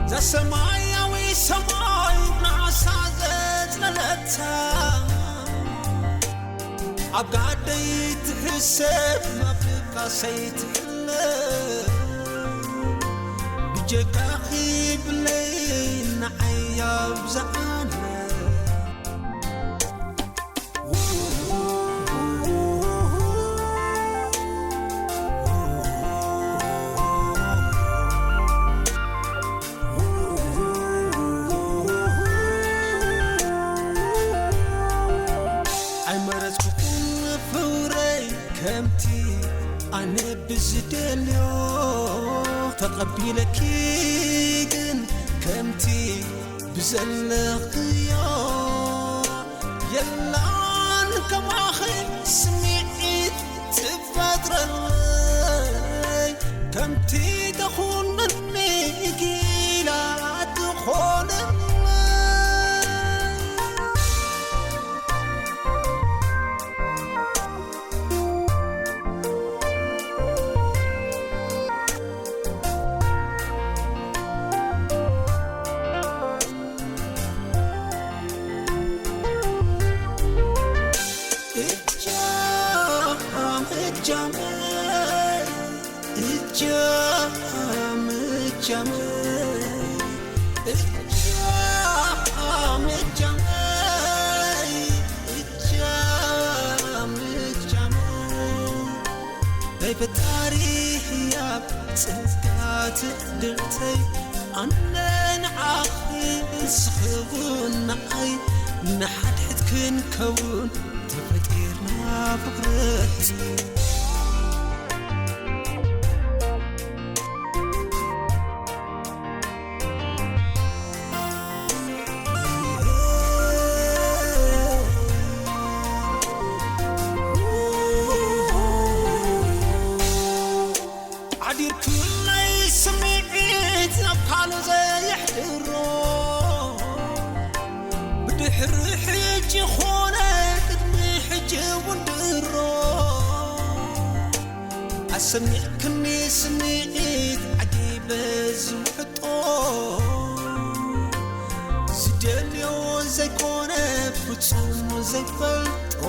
እዛ ሰማያዊ ሰማይ ናሳ ዘጽለለታ፣ ኣብ ጋደይ ትሕሰብ፣ ኣብ ድቃሰይ ትሕለ። ብጀካኺ ብለይ ንዓይ ኣብዝሓለ። ኣይመረጽኩን ፍቕረይ ከምቲ ኣነ ብዝደልዮ፣ ተቐቢለኪ ግን ከምቲ ብዘለኽዮ። የላን ከማኺ ስምዒት ትፈጥረለይ፣ ከምቲ ተኹነኒ ጊላ ትኾነለይ። እጃም እጃመይ፣ እጃም እጃመይ፣ እጃም እጃመይ፣ እጃም እጃመይ። ናይ ፈጣሪ ህያብ ጸጋ ትዕድልተይ፣ ኣነ ንዓኺ ንስኺ እውን ንዓይ፣ ንሓድሕድ ክንከውን ተፈጢርና ፍቕረይ። ሓዲርኩለይ ስምዒት ናብ ካልእ ዘየሕድሮ፣ ብድሕሪ ሕጂ ኾነ ቅድሚ ሕጂ እውን ድሮ፣ ኣሰሚዕክኒ ስምዒት ዓጊበ ዝውሕጦ፣ ዝደልዮ ዘይኮነ ፍጹም ዘይፈልጦ።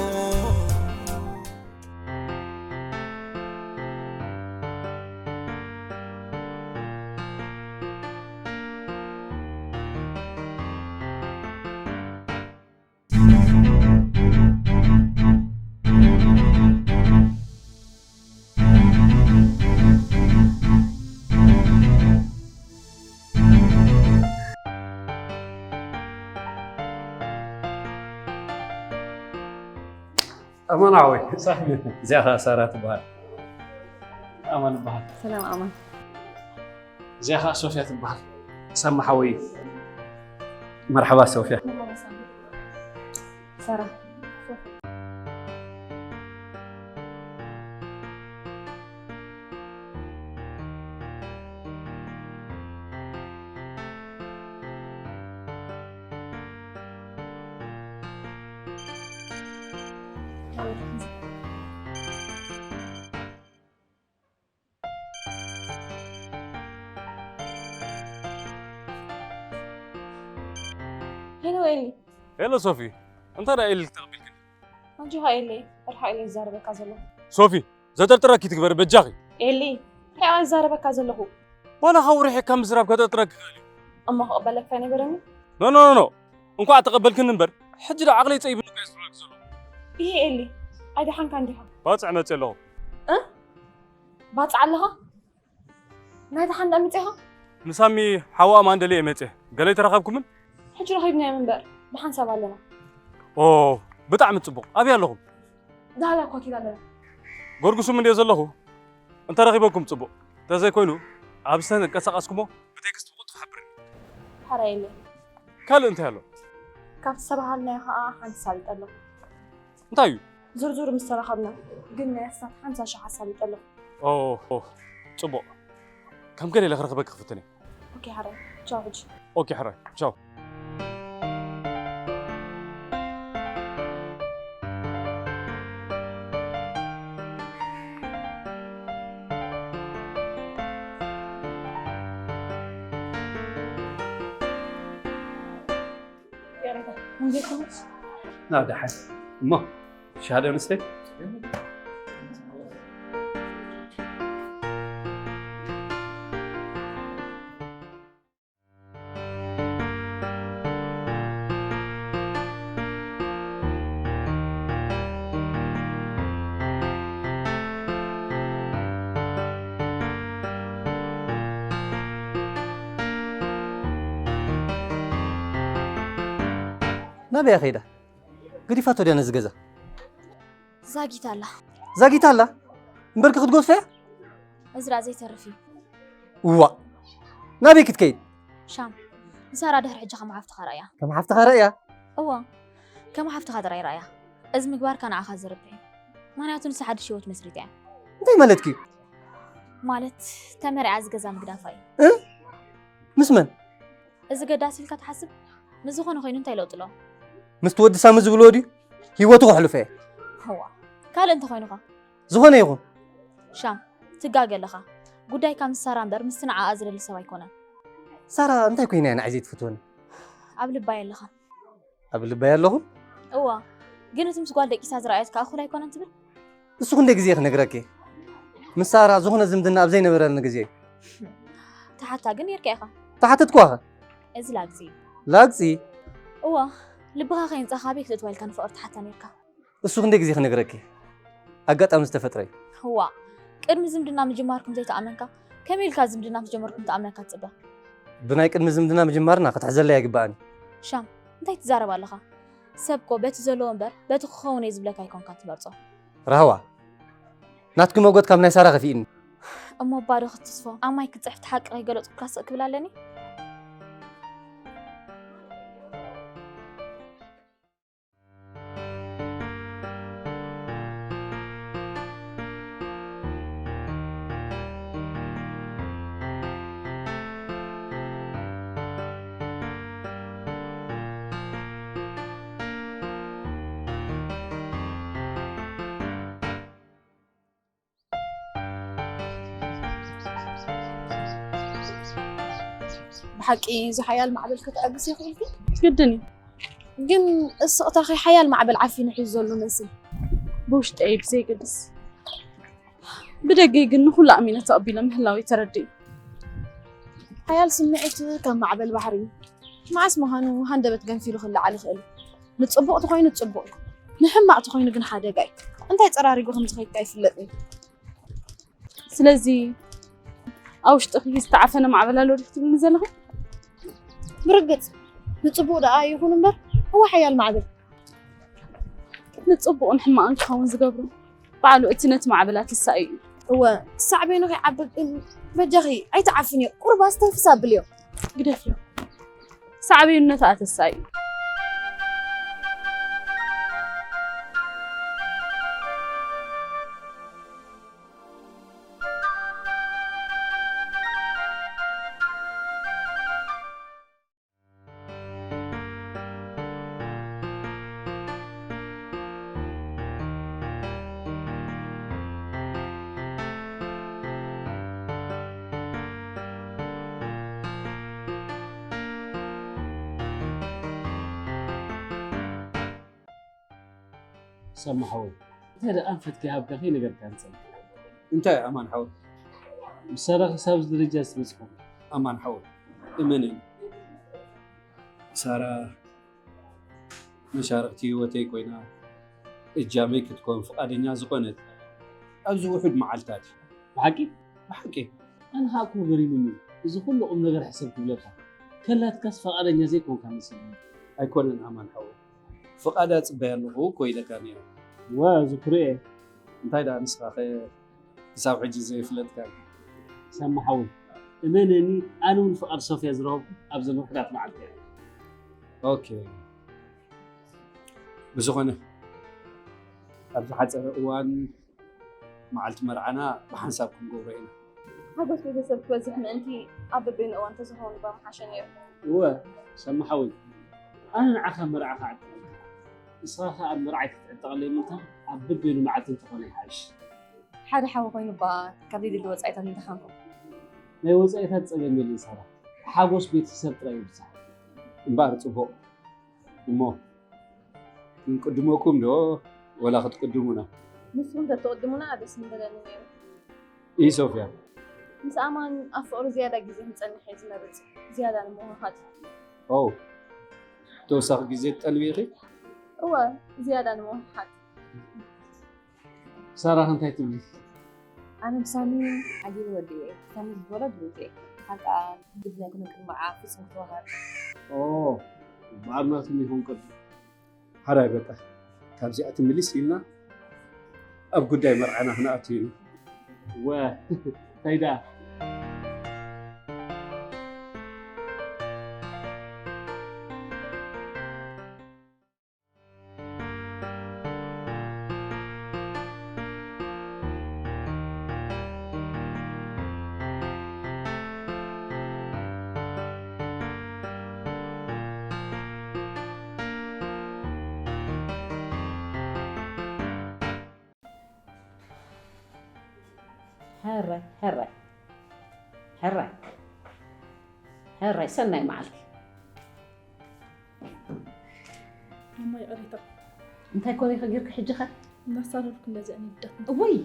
ኣማን ሓወይ። ሳሚ። እዚኣ ኸዓ ሳራ ትበሃል። ኣማን እበሃል። ሰላም ኣማን። እዚኣ ኸዓ ሶፍያ ትበሃል። ሳሚ ሓወይ። መርሓባ ሶፍያ። መርሓባ ሳሚ። ሳራ። ሄሎ ኤሊ። ሄሎ ሶፊ፣ እንታይ ደኣ ኤሊ ተቐቢልክኒ? ኣጆኻ ኤሊ፣ ርሓቕ ኢለ ዝዛረበካ ዘለኹ። ሶፊ፣ ዘጠርጥረኪ ትግበሪ በጃኺ። ኤሊ፣ እንታይ እየ ዝዛረበካ ዘለኹ? ዋላ ካብ ርሒቕካ ምዝራብ ከጠርጥረኪ ይኽእል እዩ። እሞ ክቕበለካ ኣይነበረኒ? ኖ፣ ኖ፣ ኖ፣ ኖ። እንኳዕ ተቐበልክኒ እምበር፣ ሕጂ ደኣ ዓቕለይ ጸቢቡኒ እኮ እየ ዝብለኪ ዘለኹ። ይሄ ኤሊ፣ ኣይደሓንካን ዲኻ? ባጽዕ መጽእ ኣለኹ። እ? ባጽዕ ኣለኻ? ናይ ደሓን ደኣ መጺኻ? ንሳሚ ሓዋ ኣማን ደልየ እየ መጽየ። ገለ ኣይተራኸብኩምን? ሕጂ ረኺብናዮም እምበር፣ ብሓንሳብ ኣለና። ኦ፣ ብጣዕሚ ጽቡቕ። ኣበይ ኣለኹም? ዳህላ ኮቲል ኣለና። ጎርጉሱም እንድየ ዘለኹ። እንተረኺበኩም ጽቡቕ። እንተዘይኮይኑ፣ ኣብ ዝተንቀሳቐስኩሞ ብቴክስት ብቕልጡፍ ሓብርኒ። ሓራ የለን። ካልእ እንታይ ኣሎ? ካብቲ ዝተባሃልናዮ ኸኣ ሓንቲ ሳልጥ ኣለኹ። እንታይ እዩ? ዝርዝሩ ምስ ተራኸብና፣ ግን ናይ ኣስታት ሓምሳ ሽሕ ኣሳልጥ ኣለኹ። ኦ፣ ኦ፣ ጽቡቕ። ከም ገለ ኢለ ክረኽበኪ ክፍትን እየ። ኦኬ፣ ሓራይ። ቻው ሕጂ። ኦኬ፣ ሓራይ። ቻው። እንዴት ነሽ? ናብ ደሓን። እሞ፣ ሻሂ ዶ ንስተይ? ናበይ ከይዳ? ገዲፋቶ ድያ ነዚ ገዛ? ዛጊት ኣላ። ዛጊት ኣላ? እምበርኪ ክትጎስያ? እዚ ደኣ ዘይተርፍ እዩ። እዋእ! ናበይ ክትከይድ? ሻም፣ ንሳራ ድሕሪ ሕጂ ከም ሓፍትኻ ረኣያ። ከም ሓፍትኻ ረኣያ? እዋ፣ ከም ሓፍትኻ ጥራይ ረኣያ። እዚ ምግባርካ ንዓኻ ዘርብሕ እዩ። ምኽንያቱ ንሳ ሓድሽ ህይወት መስሪታ እያ። እንታይ ማለትኪ እዩ? ማለት፣ ተመርዕያ እዚ ገዛ ምግዳፋ እዩ። እ? ምስ መን? እዚ ገዳሲ ኢልካ ትሓስብ? ምስ ዝኾነ ኮይኑ እንታይ ለውጢ ኣለዎ? ምስቲ ወዲ ሳሚ ዝብልዎ ድዩ? ህይወቱ ከሕልፎ እየ። እዋ፣ ካልእ እንተኾይኑኻ? ዝኾነ ይኹን። ሻም፣ ትጋገ ኣለኻ። ጉዳይካ ምስ ሳራ እምበር ምስቲ ንዓኣ ዝደሊ ሰብ ኣይኮነን። ሳራ እንታይ ኮይና እያ ንዓይ ዘይትፈትወኒ? ኣብ ልባ የለኻን። ኣብ ልባ ኣለኹ? እዋ፣ ግን እቲ ምስ ጓል ደቂሳ ዝረኣየትካ እኹል ኣይኮነን ትብል? እሱ ክንደይ ግዜ ክነግረኪ? ምስ ሳራ ዝኾነ ዝምድና ኣብ ዘይነበረኒ ግዜ። ተሓታ ግን ነርካ ኢኻ። ተሓተትኳኸ? እዚ ላግጺ እዩ። ላግጺ? እዋ፣ ልብኻ ከይንጻኻ ኣበይ ክትእትዋ ኢልካ ንፍቕሪ ትሓታ ነርካ። እሱ ክንደይ ግዜ ክነግረኪ? ኣጋጣሚ ዝተፈጥረ እዩ። እዋ፣ ቅድሚ ዝምድና ምጅማርኩም ዘይተኣመንካ፣ ከመይ ኢልካ ዝምድና ምስ ጀመርኩም ተኣምነካ ትጽበ? ብናይ ቅድሚ ዝምድና ምጅማርና ክትሕዘለይ ኣይግባእን። ሻም፣ እንታይ ትዛረብ ኣለኻ? ሰብ እኮ በቲ ዘለዎ እምበር በቲ ክኸውን እየ ዝብለካ ኣይኮንካን ትመርጾ። ራህዋ፣ ናትኪ መጎት ካብ ናይ ሳራ ከፊእኒ። እሞ ባዶ ክትስፎ ኣብ ማይ ክትጽሕፍ ሓቂ ከይገለጽኩልካ ስቕ ክብል ኣለኒ? ብሓቂ እዚ ሓያል ማዕበል ከተኣግስ ይኽእልኪ? ግድን እዩ። ግን እስቕታኺ ሓያል ማዕበል ዓፊኑ ሒዙ ዘሎ መስል። ብውሽጠይ ብዘይገድስ፣ ብደገይ ግን ንኹሉ ኣሚነ ተቐቢለ ምህላወይ ተረድእ። ሓያል ስምዒት ከም ማዕበል ባሕሪ እዩ። መዓስ ምዃኑ ሃንደበት ገንፊሉ ክለዓል ይኽእል እዩ። ንጽቡቕ ተኾይኑ ጽቡቕ እዩ። ንሕማቕ ተኾይኑ ግን ሓደጋ እዩ። እንታይ ጸራሪጉ ከም ዝኸይድካ ኣይፍለጥን እዩ። ስለዚ ኣብ ውሽጥኺ ዝተዓፈነ ማዕበል ኣሎ ዲኺ ትብልኒ ዘለኺ? ብርግጽ ንጽቡቕ ደኣ ይኹን እምበር፣ እወ ሓያል ማዕበል። ንጽቡቕን ሕማቕን ክኸውን ዝገብሮ ባዕሉ እቲ ነቲ ማዕበል ኣተሳኢ እዩ። እወ፣ ሳዕቤኑ ከይዓቢ ግን በጃኺ ኣይትዓፍንዮ። ቁሩብ ኣስተንፍስ ኣብልዮ። ግደፍዮ። ሳዕቤኑ ነቲ ኣተሳኢ እዩ። ሰማ ሓወይ፣ እንታይ ደኣ ኣንፈት ከይሃብካ ከይነገርካኒ ጸኒሕካ? እንታይ ኣማን ሓወይ? ምሳኻ ክሳብ እዚ ደረጃ ዝተበጽሕኩ። ኣማን ሓወይ፣ እመነኒ። ሳራ መሻርኽቲ ህይወተይ ኮይና፣ እጃመይ ክትኮን ፍቓደኛ ዝኾነት ኣብዚ ውሑድ መዓልታት እዩ። ብሓቂ? ብሓቂ። ኣነ ኸኣ እኮ ገሪሙኒ እዩ። እዚ ኩሉ ቁም ነገር ሕሰብ ክብለካ፣ ከላትካስ ፍቓደኛ ዘይኮንካ መሲሉኒ። ኣይኮነን ኣማን ሓወይ። ፍቓዳ ጽበያ ኣለኹ እኮ ኢለካ ነይረ። እወ፣ ዝክሮ እየ። እንታይ ደኣ ንስኻኸ ክሳብ ሕጂ ዘይፍለጥካ? ሰማ ሓወይ፣ እመነኒ፣ ኣነ እውን ፍቓድ ሶፍያ ዝረኸብኩ ኣብ ዘሎ ሕዳት መዓልቲ እየ። ኦኬ። ብዝኾነ፣ ኣብ ዝሓጸረ እዋን መዓልቲ መርዓና ብሓንሳብ ክንገብሮ ኢና። ሓጎስ ቤተሰብ ክበዝሕ ምእንቲ ኣብ በበይኑ እዋን ተዝኸውን እባ ምሓሸ ነይሩ። እወ፣ ሰማ ሓወይ፣ ኣነ ንዓኻ መርዓ ክዕጠቐልካ፣ ንስኻ ኸኣ ኣብ መርዓይ ክትዕጠቐለይ ምእንታን ኣብ በበይኑ መዓልቲ እንተኾነ ይሓይሽ። ሓደ ሓዊ ኮይኑ እባ ካብ ዘይድሊ ወጻኢታት ንድሓንኩም። ናይ ወጻኢታት ጸገም የለን ሳራ፣ ሓጎስ ቤተሰብ ጥራይ ይብዛሕ። እምበኣር ጽቡቕ። እሞ ቅድመኩም ዶ ወላ ክትቅድሙና? ንስኹም ተተቕድሙና ደስ ምበለኒ ነይሩ። ኢሶፍያ፣ ምስ ኣማን ኣብ ፍቕሪ ዝያዳ ግዜ ክንጸንሕ እየ ዝመርጽ፣ ዝያዳ ንምውህሃድ። ኦ፣ ተወሳኺ ግዜ ትጠልቢ ኢኺ? እወ፣ ዝያዳ ንምውህሃድ። ሳራ እንታይ ትብሊ? ኣነ ብሳሚ ሓጊን ወዲ እየ። ሳሚ ዝበሎ ድሩት እየ። ሓቃ ግድ ናይ ኩነ ቅድመዓ ፍጹም ክትወሃብ። ኦ፣ በዓል ናትኩም ይኹን ቅድም። ሓራይ በቃ ካብዚኣ ትምልስ ኢልና ኣብ ጉዳይ መርዓና ክንኣቱ ኢና። ወ እንታይ ደኣ? ሕራይ ሕራይ ሕራይ ሕራይ ሰናይ መዓልቲ። ማማ ይቕሬታ። እንታይ ኮነ ኢኺ ጌርኪ ሕጂ ኸ? እናሳረርኩ እንደዚኣ ንብዳት። እውይ፣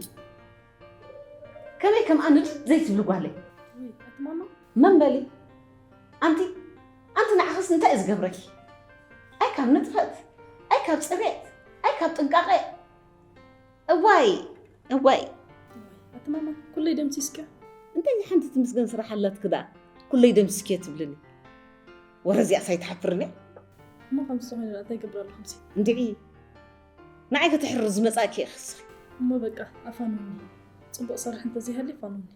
ከመይ ከም ኣነ ድድ ዘይትብሊ ጓለይ። ውይ፣ ኣቲ ማማ። መን በሊ? ኣንቲ፣ ኣንቲ ንዓኽስ እንታይ እዩ ዝገብረኪ? ኣይ ካብ ንጥፈት፣ ኣይ ካብ ጽሬት፣ ኣይ ካብ ጥንቃቐ። እዋይ፣ እዋይ። ኣቲ ማማ፣ ኩለይ ደምሲስኪ። እንታይ ሓንቲ ትምስገን ስራሕ ኣላትኪ ደኣ? ኩለይ ደምሲስኪ ትብልኒ። ወረ እዚኣስ ኣይትሓፍርን እያ። እሞ ከምዚ ዝኾነ ደኣ እንታይ ይገብር ኣለኹ እዚ? እንድዒ፣ ንዓይ ከተሕርር ዝመጻእኪ ኢኺ እስኺ። እሞ በቃ ኣፋንውኒ። ጽቡቕ ስራሕ እንተዘይሃልዩ ኣፋንውኒ።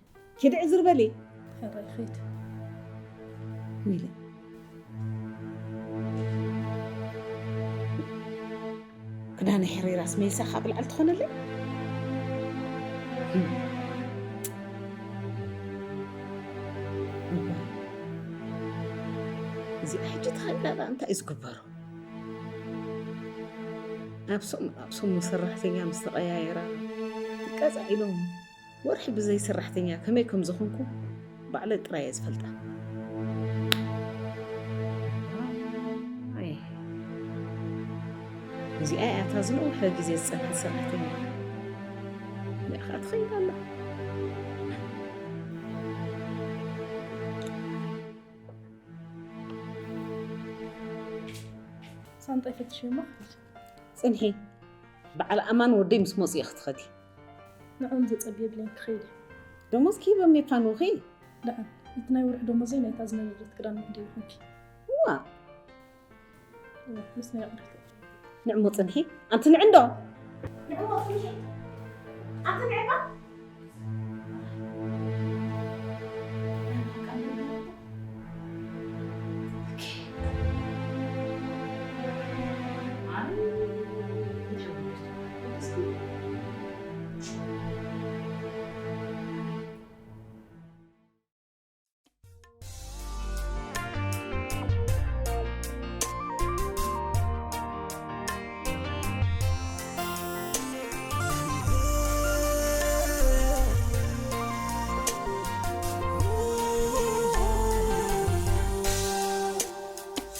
ኪዲ ዕዝር በሊ። ሕራይ ኸይድ። ሚለ። ክዳነይ ሕሪራስ መሊሳ ካብ ላዕሊ ትኾነለይ? እዚኣ ሕጂ ተኸይዳ ደኣ እንታይ እዩ ዝግበሮ? ኣብ ሰሙን ኣብ ሰሙን ሰራሕተኛ ምስ ተቐያየራ ትቀጻዒሎም። ወርሒ ብዘይ ሰራሕተኛ ከመይ ከም ዝኾንኩ ባዕለይ ጥራይ እየ ዝፈልጣ። ኣይ፣ እዚኣ እያ እታ ዝነውሐ ግዜ ዝጸንሐት ሰራሕተኛ። ንዓ ኸኣ ትኸይድ ኣላ። ሳንጣይ ፈትሽ እሞ ክኸይድ። ጽንሒ፣ በዓል ኣማን ወደይ ምስ መጹ ኢኺ ትኸዲ። ንዕኦም ዘጸብየ ብለን ክኸይድ እየ። ደሞዝ ክሂቦም የፋንውኺ? ደኣ፣ እቲ ናይ ወርሒ ደሞዘይ ናይታ ዝነበረት ክዳን እንድዩ ይኹንኪ። እዋ፣ እዋ፣ ምስ ናይ ኣቕርብቲ። ንዕሞ ጽንሒ፣ ኣንቲ ንዕንዶ? ንዕሞ ጽንሒ፣ ኣንቲ ንዕንዶ?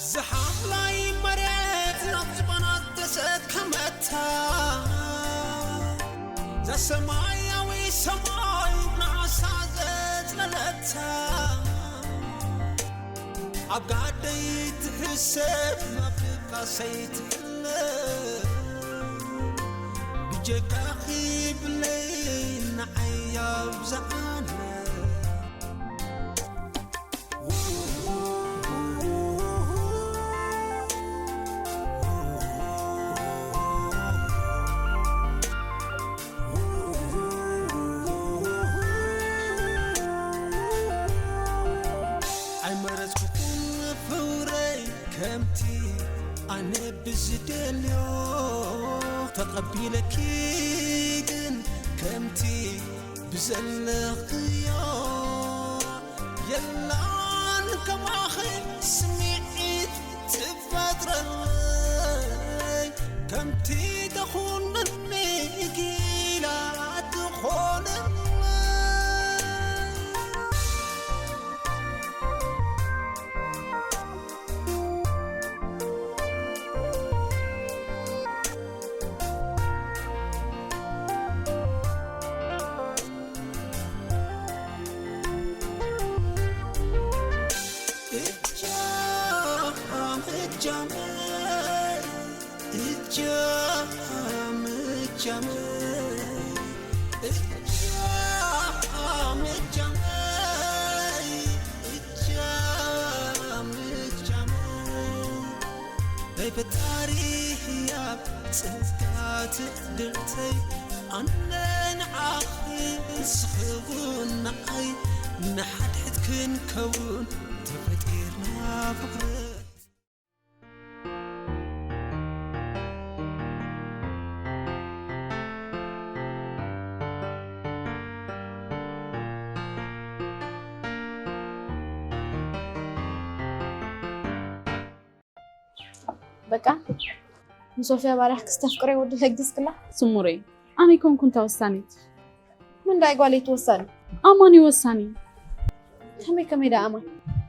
ዝሓምላይ መሬት ናብ ዝባና ተሰከመታ፣ ዘሰማያዊ ሰማይ ንዓሳ ዘጽለለታ፣ ኣብ ጋደይ ትሕሰብ ናብ ድቃሰይ ትሕለብ፣ ብጀካኺ ብለይ ንዓይ ኣብዝሓለ። ኣይመረጽኩኹን ፍቕረይ ከምቲ ኣነ ብዝደልዮ፣ ተቐቢለኪ ግን ከምቲ ብዘለኽዮ። የላን ከማኺ ስምዒት ትፈጥረለይ፣ ከምቲ ተኹንኒ ጊላ ትኾነለይ። ናይ ፈጣሪ ህያብ ጸጋ ትዕድልተይ ኣነ ንዓኺ ንስኺ እውን ንዓይ ንሓድሕድ ክንከውን ተፈጢርና ፍቕሪ። በቃ ንሶፊያ ባርያኽ ክስተፍቅሬ ወዲ ለግስክላ። ስሙረይ፣ ኣነ ኣይኮንኩን ተወሳኒት። ምንዳይ ጓል እየ ትወሳኒ? ኣማን እዩ ወሳኒ። ከመይ ከመይ ደኣ ኣማን?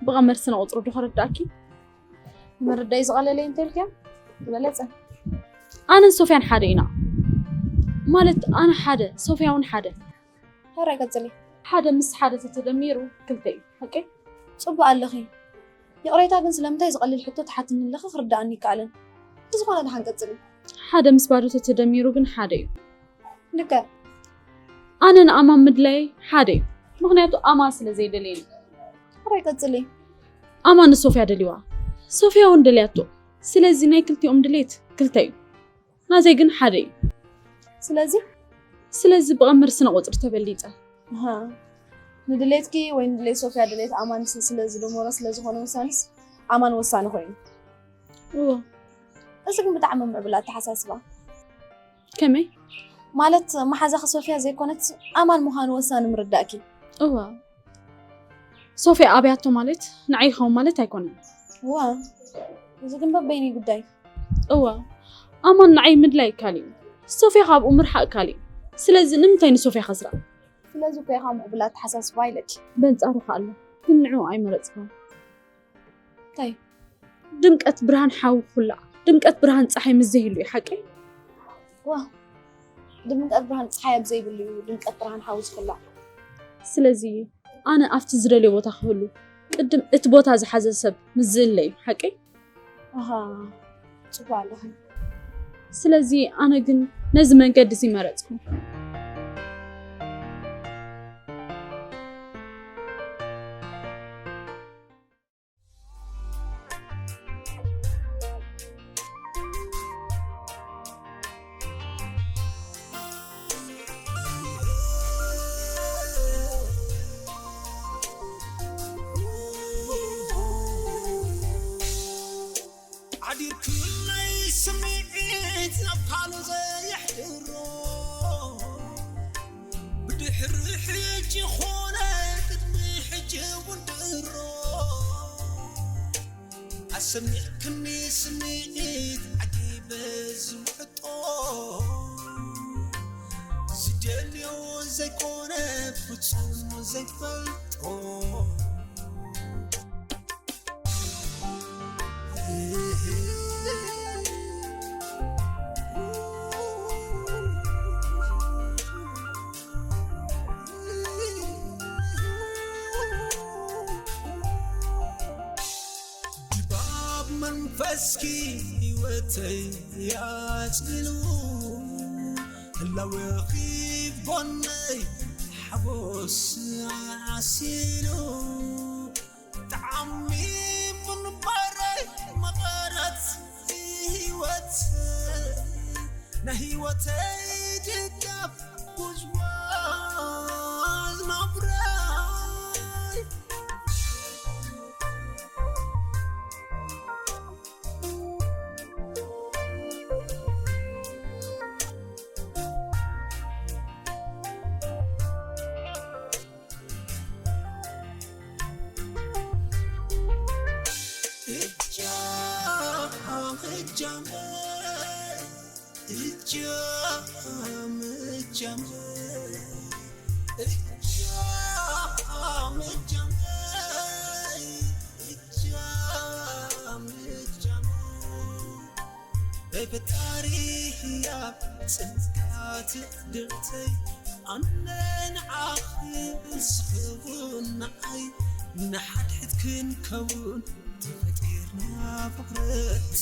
ብቐመር ስነ ቁጽሪ ዶ ከረዳእኪ? ምርዳይ ዝቐለለ እንተልክያ ዝበለጸ። ኣነን ሶፊያን ሓደ ኢና። ማለት ኣነ ሓደ፣ ሶፊያ እውን ሓደ። ሕራይ ቀጽሊ። ሓደ ምስ ሓደ ተተደሚሩ ክልተ እዩ። ሓቀይ? ጽቡቕ ኣለኺ። ይቕሬታ ግን ስለምንታይ ዝቐልል ሕቶ ትሓትኒ ኣለኺ ክርድኣኒ ይከኣልን። ብዝኾነ ደሓን ቀጽሊ። ሓደ ምስ ባዶ ተተደሚሩ ግን ሓደ እዩ። ልክዕ። ኣነ ንኣማን ምድላይ ሓደ እዩ። ምኽንያቱ ኣማን ስለ ዘይደልየኒ። ሕራይ ቀጽሊ። ኣማን ንሶፍያ ደልይዋ። ሶፍያ እውን ደልያቶ። ስለዚ ናይ ክልቲኦም ድሌት ክልተ እዩ። ናተይ ግን ሓደ እዩ። ስለዚ? ስለዚ ብቐመር ስነ ቁጽሪ ተበሊጸ። ኣሃ። ንድሌትኪ ወይ ንድሌት ሶፍያ ድሌት ኣማን ስ-፣ ስለ ዝደመሮ ስለ ዝኾነ ውሳኔስ ኣማን ወሳኒ ኮይኑ። እዎ። እዚ ግን ብጣዕሚ ምዕቡል ኣተሓሳስባ። ከመይ? ማለት መሓዛኺ ሶፍያ ዘይኮነት ኣማን ምዃኑ ወሳኒ ምርዳእኪ። እዋ። ሶፍያ ኣብያቶ ማለት ንዓይ ይኸውን ማለት ኣይኮነን። እዋ። እዚ ግን በበይነይ ጉዳይ። እዋ። ኣማን ንዓይ ምድላይ ካልእ እዩ። ሶፍያ ካብኡ ምርሓቕ ካልእ እዩ። ስለዚ ንምንታይ ንሶፍያ ከስራ? ስለዚ እኮ ኢኻ ምዕቡል ኣተሓሳስባ ኢለኪ። በንጻሩ ከ ኣሎ። ግን ንዕኡ ኣይመረጽካን። እንታይ? ድምቀት ብርሃን ሓዊ ክኹላዕ፣ ድምቀት ብርሃን ጸሓይ ምስ ዘይህሉ እዩ፣ ሓቀይ? ዋ፣ ድምቀት ብርሃን ጸሓይ ኣብ ዘይብሉ እዩ ድምቀት ብርሃን ሓዊ ዝኹላዕ። ስለዚ ኣነ ኣብቲ ዝደልዮ ቦታ ክህሉ፣ ቅድም እቲ ቦታ ዝሓዘ ሰብ ምስ ዝእለ እዩ፣ ሓቀይ? ኣሃ፣ ጽቡቕ ኣለኺ። ስለዚ ኣነ ግን ነዚ መንገዲ እዚ መረጽኩ። ሓዲርክለይ ስምዒት ናብ ካልእ ዘየሕድሮ፣ ብድሕሪ ሕጂ ኾነ ቅድሚ ሕጂ እውን ድሮ፣ ኣሰሚዕክኒ ስምዒት ዓጊበ ዝውሕጦ፣ ዝደልዮ ዘይኮነ ፍጹም ዘይፈልጦ። ድባብ መንፈስኪ ህይወተይ ኣጽሊሉ፣ ህላዌኺ ጎነይ ሓጎስ ዓሲሉ። ጣዕሚ ምንባረይ መቐረት ህይወት፣ ናይ ህይወተይ ድጋፍ ጉዝጓዝ ናብራይ። ናይ ፈጣሪ ህያብ ጸጋ ትዕድልተይ ኣነ ንዓኺ ንስኺ እውን ንዓይ ንሓድሕድ ክንከውን ተፈጢርና ፍቕረት።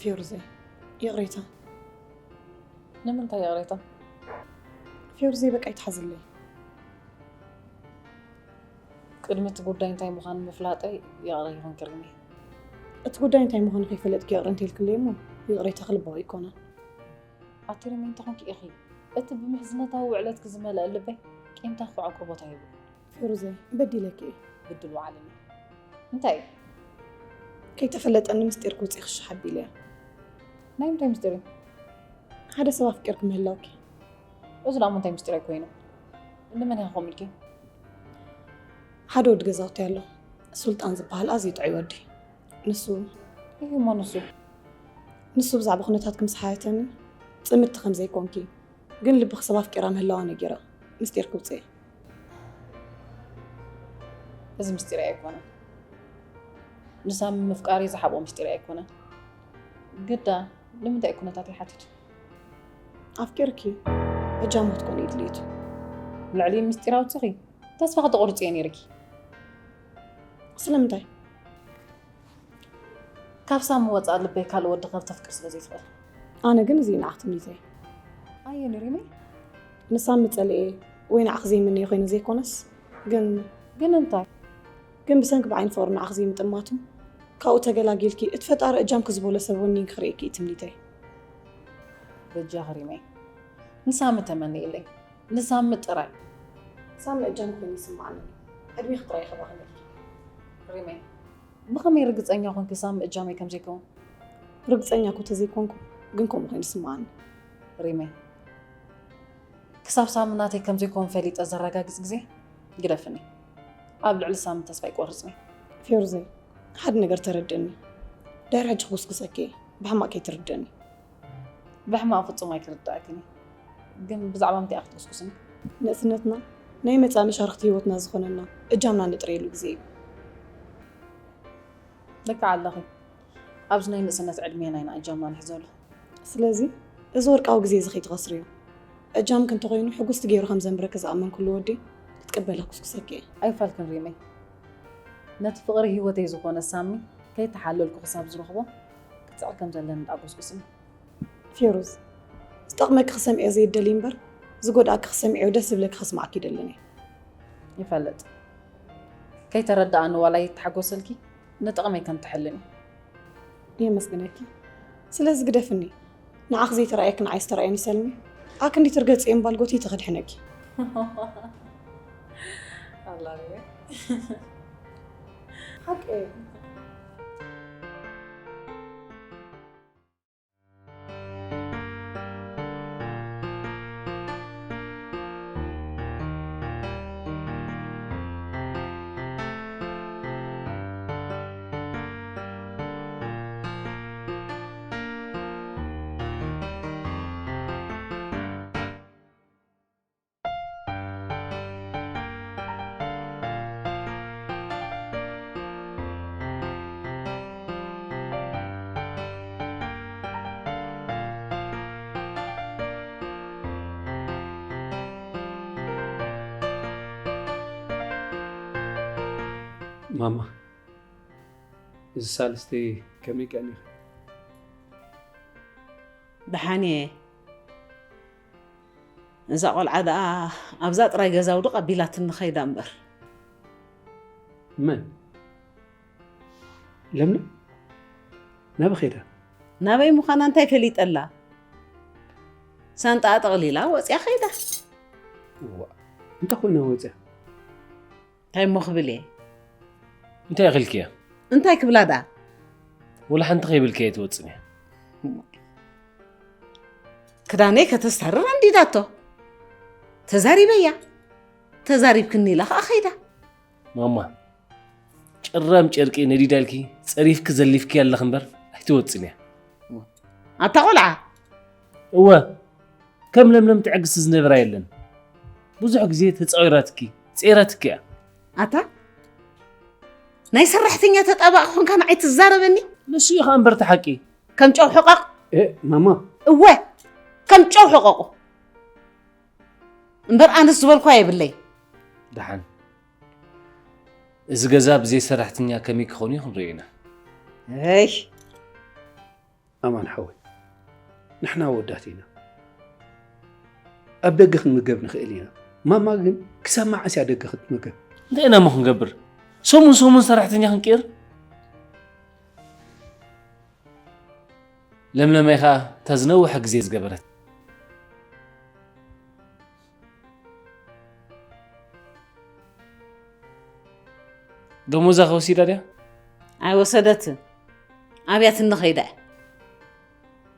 ፊሩዘይ፣ ይቕሬታ። ንምንታይ ይቕሬታ? ፊሩዘይ፣ በቃ ይትሓዝለይ። ቅድሚ እቲ ጉዳይ እንታይ ምዃኑ ምፍላጠይ ይቕረ ይኹን ክሪሚ። እቲ ጉዳይ እንታይ ምዃኑ ከይፈለጥኪ ይቕረ እንተልክለይ እሞ ይቕሬታ ክልባዊ ኣይኮነን። ኣቲ ሪመይ እንተኾንኪ ኢኺ እቲ ብምሕዝነታዊ ውዕለትኪ ዝመልአ ልበይ ቂምታ ክዕቅቦ ቦታ ይብሉ። ፊሩዘይ፣ በዲለኪ እየ። ብድል ውዓልኒ። እንታይ እዩ? ከይተፈለጠኒ ምስጢር ክውፅእ ክሻሕ ኣቢለ እየ። ናይ ምንታይ ምስጢር እዩ? ሓደ ሰብ ኣፍቂርኪ ምህላውኪ። እዚ ደኣ እንታይ ምስጢር ኣይኮይኑ። ንመን ኢኻ ከምኡ ኢልኪ? ሓደ ወዲ ገዛውቲ ኣሎ፣ ሱልጣን ዝበሃል ኣዝዩ ጥዑይ ወዲ። ንሱ እዩ እሞ ንሱ ንሱ ብዛዕባ ኩነታትኪ ምስ ሓተተኒ፣ ፅምድቲ ከም ዘይኮንኪ ግን ልብኺ ሰብ ኣፍቂራ ምህላዋ ነጊራ ምስጢር ክውፅእ። እዚ ምስጢር ኣይኮነን። ንሳሚ ምፍቃሪ ዝሓብኦ ምስጢር ኣይኮነን። ግዳ ንምንታይ ኩነታት ይሓትት? ኣፍቂርኪ እጃም ክትኮኒ እዩ ድሌቱ። ልዕሊ ምስጢር ኣውፅኺ ተስፋ ከተቑርፂ እየ ነይርኪ። ስለምንታይ? ካብ ሳሚ ወፃእ ልበይ ካልእ ወዲ ካብ ተፍቅር ስለ ዘይትኽእል። ኣነ ግን እዚ ንዓኽ ትምኒተይ። ኣየኒ ሪመይ? ንሳሚ ፀልኤ ወይ ንዓኽ ዘይምነዮ ኮይኑ ዘይኮነስ፣ ግን ግን እንታይ? ግን ብሰንኪ ብዓይኒ ፍቕሪ ንዓኽ ዘይምጥማቱ፣ ካብኡ ተገላጊልኪ እቲ ፈጣሪ እጃምኪ ዝበሎ ሰብ ወኒንኪ ክርእየኪ እዩ ትምኒተይ። በጃኺ ሪመይ፣ ንሳሚ ተመንይለይ። ንሳሚ ጥራይ። ሳሚ እጃም ኮይኑ ይስማዓኒ። ዕድሜኺ ጥራይ ይኸባኸለልኪ። ሪመይ፣ ብኸመይ ርግፀኛ ኮንኪ ሳሚ እጃመይ ከም ዘይከውን? ርግፀኛ እኮ ተዘይኮንኩ ግን ከምኡ ኮይኑ ይስማዓኒ። ሪመይ፣ ክሳብ ሳሚ ናተይ ከም ዘይኮን ፈሊጠ ዘረጋግፅ ግዜ ግደፍኒ። ኣብ ልዕሊ ሳሚ ተስፋ ኣይቆርፅን እየ። ፌሩዘይ፣ ሓደ ነገር ተረድእኒ። ድሕሪ ሕጂ ክጉስጉሰኪ እየ። ብሕማቕ ከይትርድእኒ። ብሕማቕ ፍጹም ኣይክርድኣክን እየ። ግን ብዛዕባ ምንታይ ኢኻ ክትጉስጉስኒ? ንእስነትና ናይ መጻኢ መሻርኽቲ ህይወትና ዝኾነና እጃምና ንጥረየሉ ግዜ እዩ። ልክዕ ኣለኺ። ኣብዚ ናይ ንእስነት ዕድሜና ኢና እጃምና ንሕዘሉ። ስለዚ እዚ ወርቃዊ ግዜ እዚ ከይትኸስርዮ። እጃምኪ እንተኾይኑ ሕጉስቲ ገይሩ ከም ዘንብረኪ ዝኣመንኩሉ ወዲ ክትቅበሊ ክጉስጉሰኪ እየ። ኣይፋልክን ሪመይ። ነቲ ፍቕሪ ህይወተይ ዝኾነ ሳሚ ከይተሓለልኩ ክሳብ ዝረኽቦ ክጽዕር ከም ዘለኒ ደኣ ጎስጉስኒ። ፌሩዝ፣ ዝጠቕመኪ ክሰምዕዮ ዘይደሊ እምበር ዝጎድኣኪ ክሰምዕዮ ደስ ዝብለኪ ከስማዓኪ ይደልን እየ። ይፈልጥ። ከይተረድኣኒ ዋላ ይተሓጎሰልኪ ንጥቕመይ ከም ትሕልኒ። የመስግነኪ። ስለዚ ግደፍኒ። ንዓኺ ዘይተራእየኪ ንዓይ ዝተራእየኒ ሰልሚ፣ ኣክንዲ ትርገጽ እየ እምባል ጎቲቲ ከድሕነኪ። ኣላ ሪመይ። ሓቂ እዩ። ማማ፣ እዚ ሳልስተይ ከመይ ቀኒኺ? ደሓን እየ። እዛ ቆልዓ ደኣ ኣብዛ ጥራይ ገዛ ውድቕ ኣቢላትኒ ኸይዳ እምበር። መን? ለምለም? ናበይ ኸይዳ? ናበይ ምዃና እንታይ ፈሊጠላ? ሳንጣኣ ጠቕሊላ ወፂኣ ኸይዳ። እዋ፣ እንታይ ኮይና ወፂኣ? እንታይ እሞ ክብል እየ? እንታይ ኢኺልክያ? እንታይ ክብላ ደኣ? ወላ ሓንቲ ከይብልክያ ኣይትወፅን እያ። ክዳነይ ከተስተርር ኣንዲዳቶ። ተዛሪበያ። ተዛሪብክኒ ኢላ ኸዓ ኸይዳ። ማማ፣ ጭራም ጨርቂ ነዲዳልኪ፣ ፀሪፍኪ ዘሊፍኪ ኣለኺ እምበር ኣይትወፅን እያ። ኣታ ቆልዓ። እወ፣ ከም ለምለም ትዕግስቲ ዝነበራ የለን። ብዙሕ ግዜ ተፃዊራትኪ፣ ፀይራትኪ እያ። ኣታ ናይ ሰራሕተኛ ተጣባቂ ኾንካ ንዓይ ትዛረበኒ? ንሱ እዩ ኸዓ እምበር እቲ ሓቂ። ከም ጨው ሕቐቕ። እ፣ ማማ። እወ፣ ከም ጨው ሕቐቑ። እምበር ኣነስ ዝበልኳ የብለይ። ደሓን። እዚ ገዛ ብዘይ ሰራሕተኛ ከመይ ክኾን እዩ ክንሪኦ ኢና። እይ። ኣማን ሓወይ፣ ንሕና ኣወዳት ኢና። ኣብ ደገ ክንምገብ ንኽእል ኢና። ማማ ግን ክሳብ መዓስ እያ ደገ ክትምገብ? እንታይ ኢና እሞ ክንገብር? ሰሙን ሰሙን ሰራሕተኛ ክንቅይር? ለምለመይ ኸኣ እታ ዝነውሐ ግዜ ዝገበረት። ደሞዛ ከወሲዳ ድያ? ኣይወሰደትን። ኣብያትኒ ኸይዳ እያ።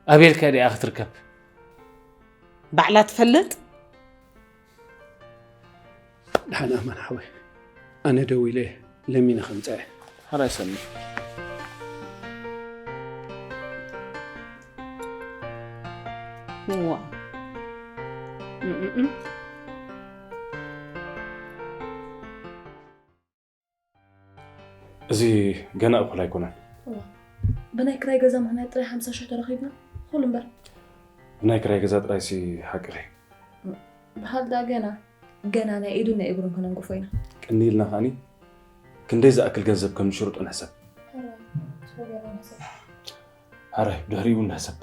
ኣበይ ኢልካ ድያ ክትርከብ? ባዕላ ትፈልጥ። ደሓን ኣማን ሓወይ፣ ኣነ ደዊለ ለሚነ ከምፅኣ እየ። ሓራይ ሰኒ። እዋ። እም፣ እም፣ እም። እዚ ገና እኹል ኣይኮነን። እዋ። ብናይ ክራይ ገዛ ምኽንያት ጥራይ ሓምሳ ሽሕ ተረኺብና። ኩሉ እምበር። ብናይ ክራይ ገዛ ጥራይ ሲ ሓቂ ኸይ? ብሃል ደኣ ገና፣ ገና ናይ ኢዱን ናይ እግሩን ከነንግፎ ኢና። ቅኒ ኢልና ከኣኒ ክንደይ ዝኣክል ገንዘብ ከም ንሽርጦ ንሕሰብ። ሕራይ፣ ጽቡቕ ጌርና ንሕሰብ። ሕራይ፣ ብድሕሪኡ እውን ንሕሰብ።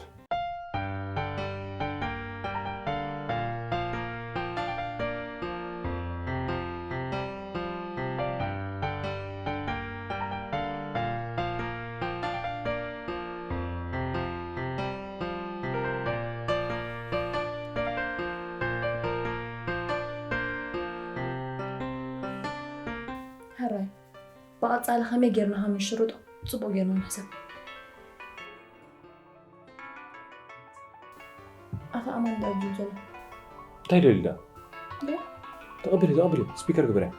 ሕራይ፣ ብቐጻሊ ከመይ ጌርና ከም ንሽርጦ ጽቡቕ ጌርና ንሕሰብ። ኣታ ኣማን ደኣ ጅብ ዘሎ። እንታይ ደልዩ ደኣ? እንዴ? ተቐበሊ፣ ተቐበሊ። ስፒከር ግበርያ።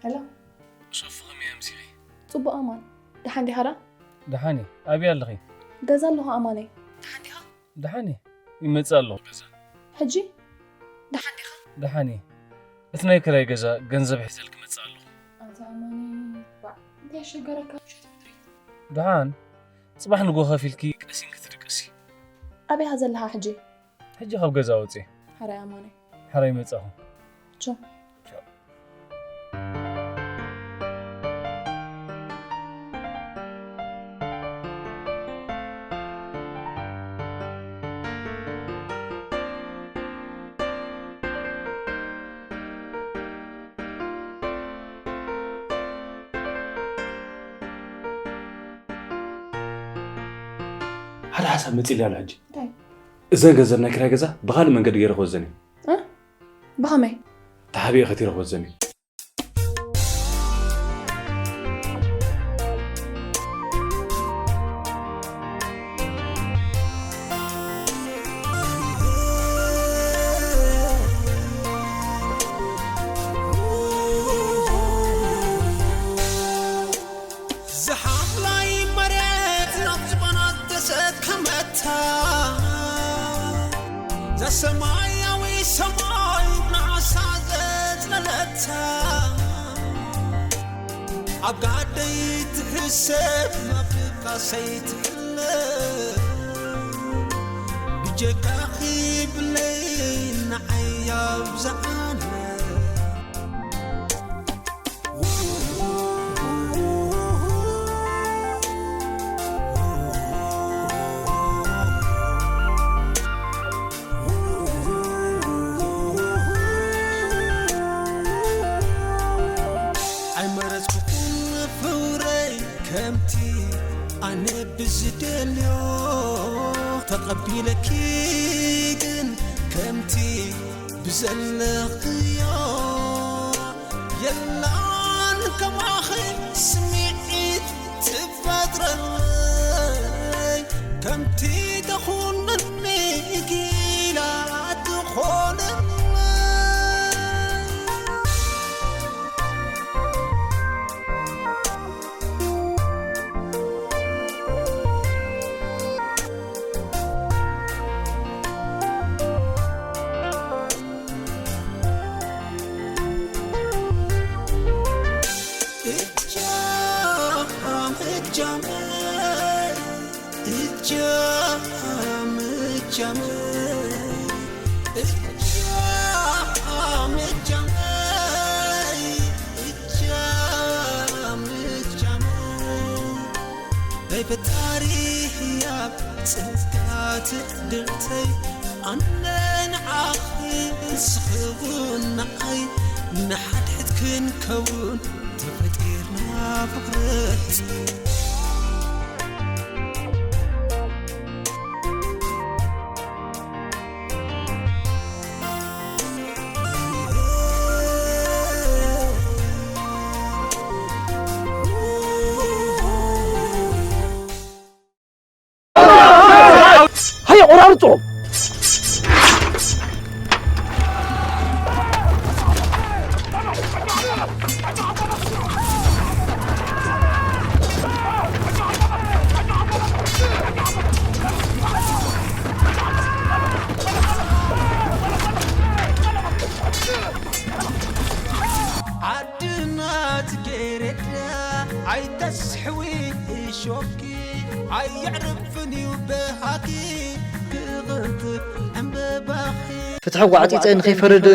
ሄሎ። ሶፊ፣ ከመይ ኣምሲኺ? ጽቡቕ ኣማን። ደሓን ዲኻ ደኣ? ደሓን እየ። ኣበይ ኣለኺ? ገዛ ኣለኹ ኣማነይ። ደሓን ዲኻ? ደሓን እየ። ይመጽእ ኣለኹ ገዛ። ሕጂ? ደሓን ዲኻ? ደሓን እየ። እቲ ናይ ክራይ ገዛ ገንዘብ ሒዘልኪ መጽእ ኣለኹ። ኣንታ ኣማኒ፣ ባዕ፣ እንታይ ኣሸገረካ? ምሸት ምድሪ። ደሓን፣ ጽባሕ ንግሆ ከፊልኪ ቀሲንኪ ትድቅሲ። ኣበይ ኢኻ ዘለኻ ሕጂ? ሕጂ ካብ ገዛ ወጺኤ። ሕራይ ኣማኒ። ሕራይ መጻኹ። ቻው። ቻው። ሓደ ሓሳብ መጺእለይ ኣሎ ሕጂ። እንታይ? እዘን ገንዘብ ናይ ክራይ ገዛ ብኻልእ መንገዲ ገይረ ክወዘን እየ። እ? ብኸመይ? ተሓቢኤ ከቲረ ክወዘን እየ። ዝሓምላይ መሬት ናብ ዝባና ተሰከመታ፣ ዘሰማያዊ ሰማይ ንዓሳ ዘጽለለታ፣ ኣብ ጋደይ ትሕሰብ ናብ ድቃሰይ ትሕለብ፣ ብጀካኺ ብለይ ንዓይ ኣብዝሓለ። ኣይመረጽኩኹን ፍቕረይ ከምቲ ኣነ ብዝደልዮ፣ ተቐቢለኪ ግን ከምቲ ብዘለኽዮ። የላን ከማኺ ስምዒት ትፈጥረለይ፣ ከምቲ ተኹንኒ ጊላ ትኾነለይ። ፈጣሪ ህያብ ጸጋ ትዕድልተይ፣ ኣነ ንዓኺ ንስኺ እውን ንዓይ፣ ንሓድሕድ ክንከውን ተፈጢርና ፍቕረይ። ሃየ ቆራርጾ። ዓድና ጽጌረዳ ኣይተስሕዊ እሾኪ ኣየዕርፍን እዩ በሃኪ ክቕንጥብ ዕምበባኺ። ፍትሒ ጓዕጺጸ ንኸይፈርድ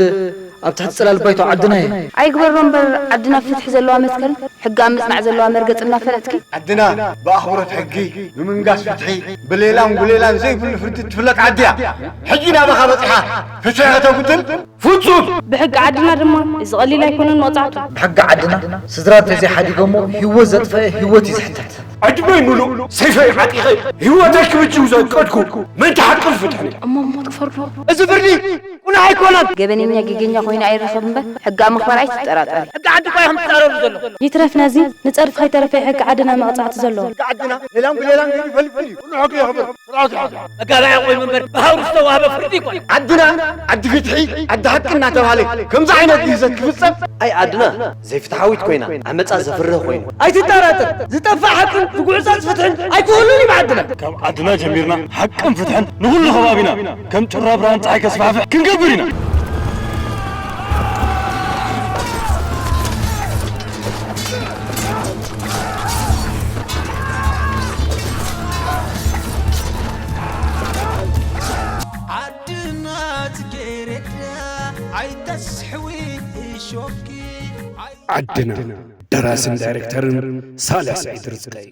ኣብ ትሕቲ ጽላል ባይቶ ዓድና እየ። ኣይግበሮ እምበር ዓድና ፍትሒ ዘለዋ መትከል ሕጊ ኣብ ምጽናዕ ዘለዋ መርገጽ እናፈለጥኪ። ዓድና ብኣኽብሮት ሕጊ፣ ብምንጋስ ፍትሒ፣ ብሌላን ጉሌላን ዘይብሉ ፍርዲ ትፍለጥ ዓዲ እያ። ሕጂ ናባኻ በጺሓ ፍትሒ ከተጉድል ፍጹም! ብሕጊ ዓድና ድማ እዚ ቀሊል ኣይኮነን መቕጻዕቱ። ብሕጊ ዓድና ስድራ እንተዘይሓዲጎሞ ህይወት ዘጥፈአ ህይወት እዩ ዝሕተት። ዕድመይ ምሉእ ሰይፈይ ዓጢቐ ህይወተይ ክብጅው ዘቀድኩ ምእንቲ ሓቅን ፍትሕን። እሞ ሞት ክፈርዶ? እዚ ፍርዲ ቁኑዕ ኣይኮነን። ገበነኛ ጌገኛ ኮይኑ ኣይረኸብ እምበር ሕጊ ኣብ ምኽባር ኣይትጠራጠሪ። ሕጊ ዓዲ እኮ እዮም ዝጻረሩ ዘለዉ። ይትረፍ ነዚ ንጸርፊ ከይተረፈ ሕጊ ዓድና መቕጻዕቲ ዘለዎ። ሕጊ ዓድና ሌላን ብሌላን ገይሩ ይፈልፍል እዩ። ኩሉ ሕጊ የኽብር። ስርዓት ይሓዝ። መጋባእያ ኮይኑ እምበር ብሃውሪ ዝተዋህበ ፍርዲ ይኮን። ዓድና ዓዲ ፍትሒ፣ ዓዲ ሓቂ እናተባህለ ከምዚ ዓይነት ግህሰት ክፍጸም ኣይ ዓድና ዘይፍትሓዊት ኮይና ዓመጻ ዘፍርህ ኮይኑ። ኣይትጠራጠር፣ ዝጠፍእ ሓቅን ዝጉዕጸጽ ፍትሕን ኣይክህሉን እዩ ዓድና። ካብ ዓድና ጀሚርና ሓቅን ፍትሕን ንኹሉ ከባቢና ከም ጩራ ብርሃን ጸሓይ ከስፋሕፍሕ ክንገብር ኢና። ዓድና ጽጌረዳ ኣይተስሕዊ እሾኪ ኣይ- ዓድና። ደራስን ዳይሬክተርን ሳልሕ ስዒድ ርዝቀይ።